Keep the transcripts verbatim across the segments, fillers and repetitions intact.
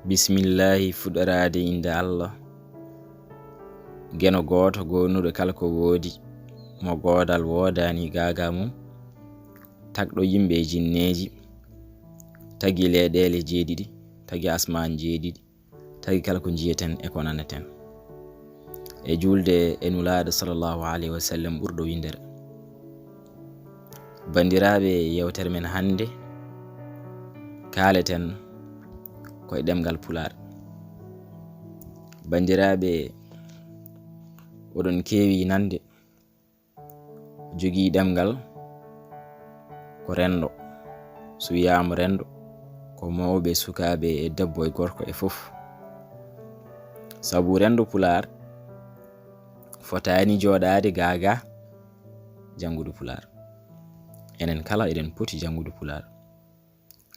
Bismillaahi, fuɗɗoraade innde Allah, Geno gooto, goonuɗo kala ko woodi, mo goodal woodaani gaagaa mum, tagɗo yimɓe e jinneeji, tagi leyɗeele jeeɗiɗi, tagi asmaan jeeɗiɗi, tagi kala ko njiyeten e ko naneten. E juulde e Nulaaɗo, sallallahu alayhi wa sallam, ɓurɗo winndere. Banndiraaɓe, yeewtere men hannde, kaaleten koye ɗemngal Pulaar. Banndiraaɓe, oɗon keewi nande, jogii ɗemngal ko renndo. So wiyaama renndo, ko mawɓe, sukaaɓe e debbo e gorko e fof. Sabu renndo Pulaar fotaani jooɗaade gaagaa janngude Pulaar. Enen kala eɗen poti janngude Pulaar.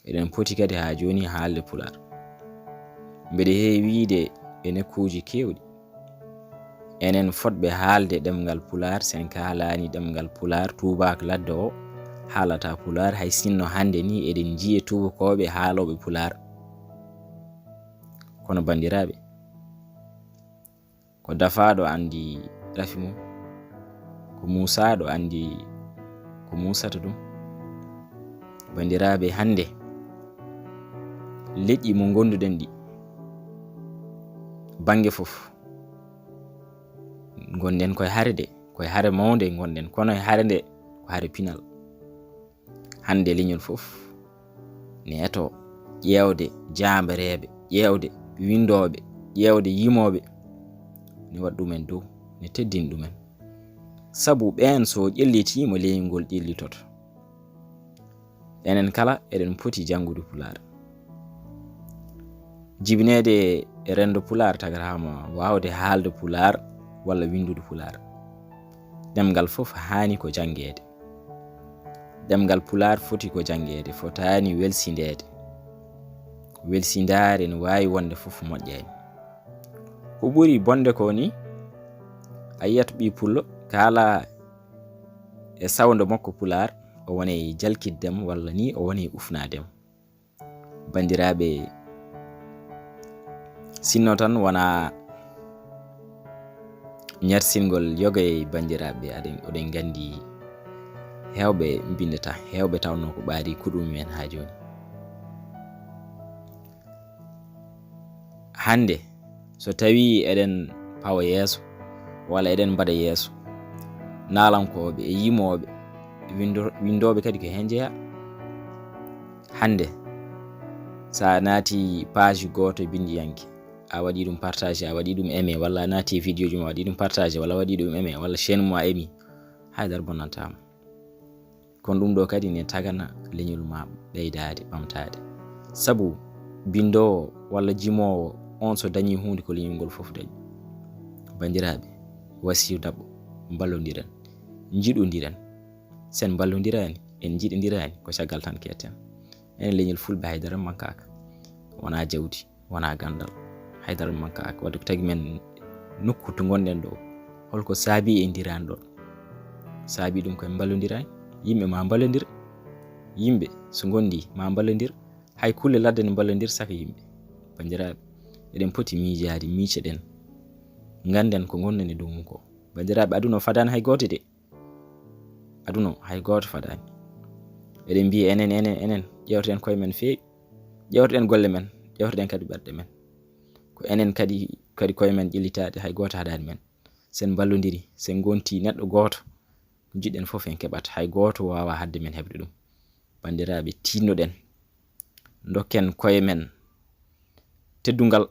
Eɗen poti kadi haa jooni haalde Pulaar. Mbeɗe heewi wiyde e nokkuuji keewɗi, enen fotɓe haalde ɗemngal Pulaar, sen kaalaani ɗemngal Pulaar, tuubaak ladde o haalata Pulaar, hay sinno hannde ni eɗen njiya tuubakooɓe haalooɓe Pulaar. Kono banndiraaɓe, ko dafaaɗo anndi rafi mum, ko muusaaɗo anndi ko muusata ɗum. Banndiraaɓe, hannde leƴƴi mo ngonduɗen ɗi, bannge fof, ngonɗen koye hare de, koye hare mawnde ngonɗen, kono e hare nde ko hare pinal. Hannde leñol fof ne eto ƴeewde jaambareeɓe, ƴeewde winndooɓe, ƴeewde yimooɓe, ne waɗa ɗumen dow, ne teddina ɗumen. Sabu ɓeen so ƴellitiima, leñol ngol ƴellitoto. Enen kala eɗen poti janngude Pulaar. Jibineede e renndo Pulaar tagataama waawde haalde Pulaar walla winndude Pulaar. Ɗemngal fof haani ko janngeede. Ɗemngal Pulaar foti ko janngeede, fotaani welsindeede. Welsindaare no waawi wonde fof moƴƴaani. Ko ɓuri bonde ko ni, a yiyat ɓii pullo kaala e sawndo makko Pulaar, o wona e jalkiddem walla ni o wona e ufnaadem. Banndiraaɓe, sinno tan wona ñersingol yoga e banndiraaɓe, aɗen, oɗen nganndi heewɓe mbinndataa, heewɓe tawnoo ko ɓaari ko ɗum men haa jooni. Hannde, so tawii eɗen pawa yeeso, walla eɗen mbaɗa yeeso, naalankooɓe e yimooɓe, winndo-, winndooɓe kadi ko heen njeyaa. Hannde, so a naati page gooto binndiyanke, a waɗi ɗum partage, a waɗi ɗum aimé, walla a naati vidéo ji mum, a waɗi ɗum partage, walla a waɗi ɗum aimé, walla chaîne mum a aimé, haydara bonnantaa ma. Kono ɗum ɗo kadi ne tagana leñol ma ɓeydaade, ɓamtaade. Sabu binndoowo walla jimoowo on, so dañii huunde, ko leñol ngol fof dañi. Banndiraaɓe, Wasiyu Daɓɓo, mballondiren, njiɗondiren. Sen mballondiraani, en njiɗondiraani, ko caggal tan keetten. Enen leñol Fulɓe haydara mankaaka. Wonaa jawdi, wonaa ganndal, haydara mankaaka. Wadde ko tagi men nokku to ngonɗen ɗo, holko saabii en ndiraani ɗon? Saabii ɗum ko en mballondiraani. Yimɓe ma mballondir, yimɓe so ngondi ma mballondir, hay kulle ladde ne mballondir saka yimɓe. Banndiraaɓe, eɗen poti miijaade, miicoɗen, ngannden ko ngonɗen e dow mum ko. Banndiraaɓe, aduna o fadaani hay gooto de. Aduna o hay gooto fadaani. Eɗen mbiya enen, enen, enen, ƴeewtoɗen koye men feewi, ƴeewtoɗen golle men, ƴeewtoɗen kadi ɓerɗe men. Ko enen kadi, kadi koye men ƴellitaaɗe, hay gooto haɗaani men. Sen mballondiri, sen ngonti neɗɗo gooto, ko njiɗɗen fof en keɓat, hay gooto waawaa haɗde men heɓde ɗum. Banndiraaɓe, tinnoɗen, ndokken koye men teddungal,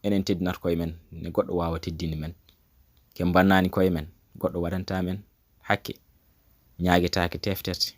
enen teddinat koye men, ne goɗɗo waawa teddinde men. Ke mbannaani koye men, goɗɗo waɗantaa men hakke, ñaagetaake tefterte,